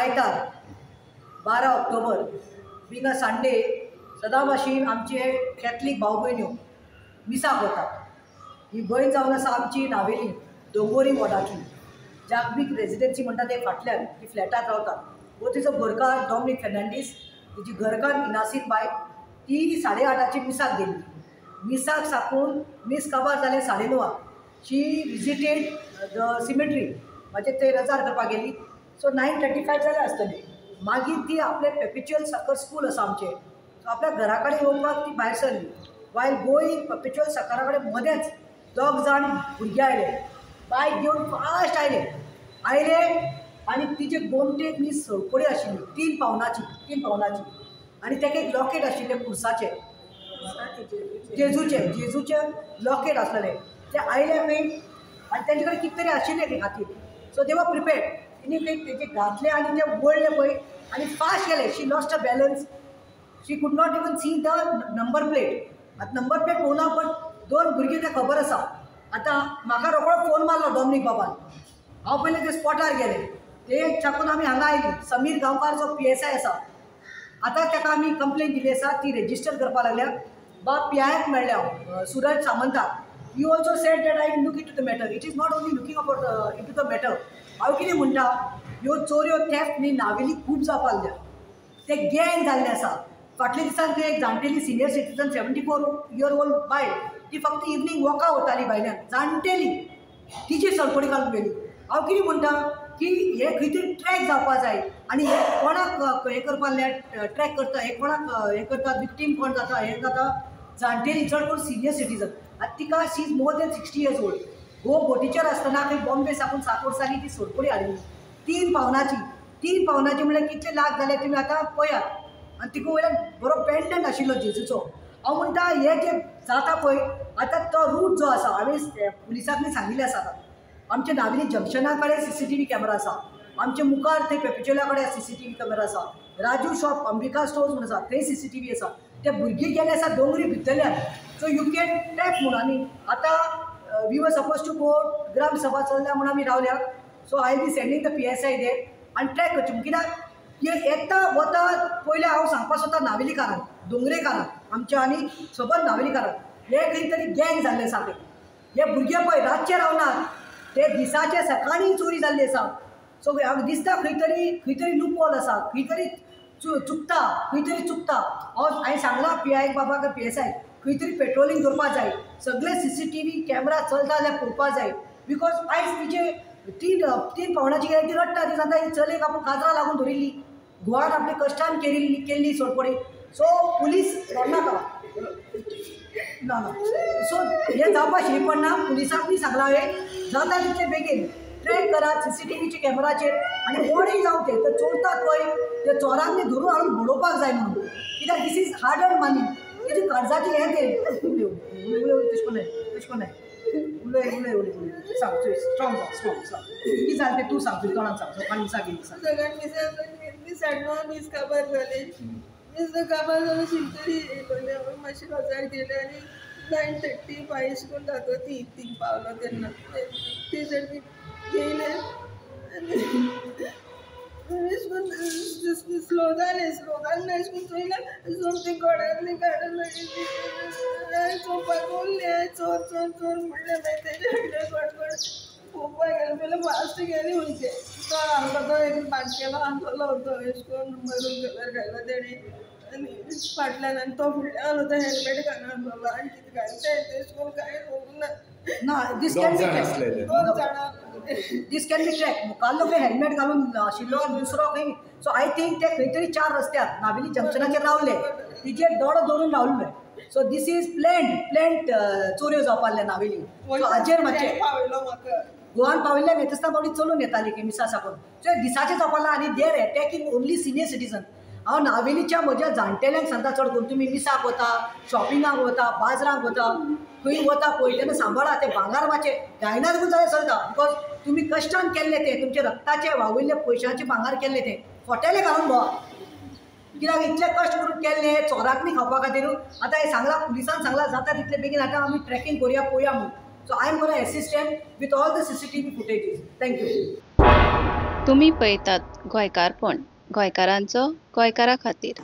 आयतार 12 October being a Sunday सदां भाशेन आमचे कॅथलीक भाव भयण्यो मिसाक वतात. ही भयण जावन आसा आमची नावेली दोंगोरी वॉर्डाची जागमीक रेजिडेन्सी म्हणटा ते फाटल्यान ती फ्लॅटात रावतात. वो तिचो घरकार डॉमनीक फेर्नांडीस, तिची घरकार इनासीन बाय, ती 8:30 मिसाक गेल्ली. मिसाक साकून मीस काबार जालें 9:30. शी विजिटेड the cemetery, म्हणजे ते रजार करपाक गेली. सो 9:35 जालें आसतलें. मागीर ती आपलें पेपिच्युअल सकर स्कूल आसा आमचें, सो आपल्या घरा कडेन येवपाक ती भायर सरली. वायल गोईंग पेपिच्युअल सकरा कडेन मदेंच 2 जाण भुरगे आयले, बायक घेवन फास्ट आयले आयले आनी तिचे गोमटेक न्ही सळकोडी आशिल्ली 3 पावनाची, 3 पावनाची, आनी ताका एक लॉकेट आशिल्लें पुरसाचें, जेजूचें, जेजूचें लॉकेट आसलेलें. ते आयले खंय आनी तेंचे कडेन कितें तरी आशिल्लें खंय हातीन. So they were prepared. तिणी खंय तेजे घातले आनी ते वळ्ळे पळय आनी फास्ट गेले. She lost a balance, she could not even see the number plate. आतां नंबर प्लेट पळोवना, पण 2 भुरगीं तें खबर आसा. आतां म्हाका रोकडो फोन मारलो डॉमनीक बाबान. हांव पयलीं ते स्पॉटार गेलें, ते साकून आमी हांगा आयली. समीर गांवकार जो PSI आसा, आतां ताका आमी कंप्लेन दिली आसा, ती रेजिस्टर करपाक लागल्या. बाब PIक मेळ्ळें हांव, Suraj सामंताक. He also said that I look into the matter. It is not only looking about into the matter. हांव कितें म्हणटा, ह्यो चोरयो थेफ्ट न्ही नावेली खूब जावपाक लागल्या. ते गँग जाल्ले आसा. फाटल्या दिसान थंय एक जाणटेली सिनियर सिटीजन 74 year old बायल, ती फक्त इवनींग वॉकाक वताली भायल्यान, जाणटेली, तिची सळकोडी घालून गेली. हांव कितें म्हणटा की हे खंय तरी ट्रॅक जावपा जाय आनी हे कोणाक हें करपाक लागल्या, ट्रॅक करता, हे कोणाक हें करता, विक्टीम कोण जाता, हें जाता, जाणटेली चड करून सिनियर सिटीजन. आतां तिका she is more than 60 years old. गो बोटीचेर आसतना खंय बॉम्बे साकून 7 वर्सांनी ती सोडकोडी हाडली, 3 पावनाची. 3 पावनाची म्हणल्यार कितले लाख जाले तुमी आतां पळयात. आनी तिका वयल्यान बरो पेंडंट आशिल्लो जेजूचो. हांव म्हणटा हें जें जाता पळय आतां तो रूट जो आसा, हांवें पुलिसांनी सांगिल्लें आसा. आतां आमच्या नावेली जंक्शना कडेन CCTV camera आसा, आमच्या मुखार थंय पेपिच्युअला कडेन CCTV camera आसा, राजू शॉप अंबिका स्टोर्स म्हणून आसा थंय CCTV आसा. ते भुरगीं गेले आसा दोंगरी भितरल्यान, सो you can track म्हणून. आनी आतां we were suppose to go, ग्राम सभा चल्ल्या म्हणून आमी रावल्या. So I be sending the PSI there आनी ट्रॅक करचें. कित्याक येता वता पयलें हांव सांगपाक सोदता नावेलीकारांक, दोंगरेकारांक आमच्या आनी सबंद नावेलीकारांक, हे खंय तरी गँग जाल्ले आसा. खंय हे भुरगे पळय रातचे रावनात, ते दिसाचे सकाळीं चोरी जाल्ली आसा. सो दिसता खंय तरी खंय तरी लूपहोल आसा, खंय तरी चुकता, खंय तरी चुकता. हांव हांवें सांगलां PI बाबाक, PSI, खंय तरी पेट्रोलिंग करपाक जाय, सगळे CCTV camera चलता जाल्यार पळोवपाक जाय. Because आयज तिचे 3 पावणाची गेली, ती रडटा, ती सांगता ही चलयेक आपूण काजरां लागून धरिल्ली, घोवान आपली कश्टान केल्ली सोडपडी. सो पुलीस रडनाका ना ना. सो हें जावपाक शिरी पडना. पुलिसांकूय सांगलां हांवें, जाता तितले बेगीन ट्रॅक करात CCTVच्या कॅमेराचेर आनी कोणूय जावं ते तर चोरतात पळय ते चोरांनी धरून हाडून बडोवपाक जाय म्हणून. कित्याक this is hard earn money. तिची कर्जाची हें तें उलय उलय तशें कोण तशें कोण उलय उलय उलय उलय सांग, स्ट्रॉंग जाव, स्ट्रॉंग सांग कितें जालें तें तूं सांग, तुज्या तोंडान सांग. सकाळीं मिसाक गेली सांग. सकाळीं मिसाक 9:30 मीस काबार जालें. मीस काबार जालें शिंतरी येयलो मातशें रोजार गेलें आनी 9:35 करून दाखोवती 3 पावलो तेन्ना ते सारकी येयले आनी स्लो जालें. स्लो जालें अशें करून चोयलें सोमतें गोड्यांतलें काडून मागीर चोवपाक उरलें. चोर चोर चोर म्हणलें. मागीर तेजे फाटल्यान गडगड पळोवपाक गेलें. पयलें फास्ट गेलें खंयचें तो आहलो तो एक बारकेलो आहलो तो अशें करून मरून कलर घायलो तेणें आनी फाटल्यान आनी तो फुडल्यान आहलो तो हेल्मेट घालून आहलो आनी कितें घालून तें तशें करून कांय करूंक ना. ना, this can be track, this can be track. मुखाल्लो खंय हेल्मेट घालून आशिल्लो आनी दुसरो खंय. सो I think ते खंय तरी 4 रस्त्यार नावेली जंक्शनाचेर रावले, तिचेर दोडो दवरून रावले. So this is planned, planned चोरयो जावपाक लागल्या नावेली. सो हाजेर मातशें गोवान पाविल्ल्यान येतासतना पावटी चलून येताली की मिसा साकून. सो दिसाचें जावपाक लागलां आनी they are attacking only senior citizen. हांव नावेलीच्या म्हज्या जाणटेल्यांक सांगता चड करून, तुमी मिसाक वता, शॉपिंगाक वता, बाजारांक वता, खंय वता पळय तेन्ना सांबाळा तें भांगार मातशें जायना देखून जाल्यार चलता, because तुमी कश्टान केल्लें तें, तुमच्या रक्ताचें वावयल्ले पयशांचें भांगार केल्लें तें फोटेलें घालून भोंवा. कित्याक इतले कश्ट करून केल्ले चोरांनी खावपा खातीर. आतां हें सांगलां पुलिसान सांगलां जाता तितले बेगीन आतां आमी ट्रॅकिंग करुया पळोवया म्हणून. So I am gonna assist them with all the CCTV footages. Thank you. तुमी पळयतात गोंयकारपण, गोंयकारांचो गोंयकारा खातीर.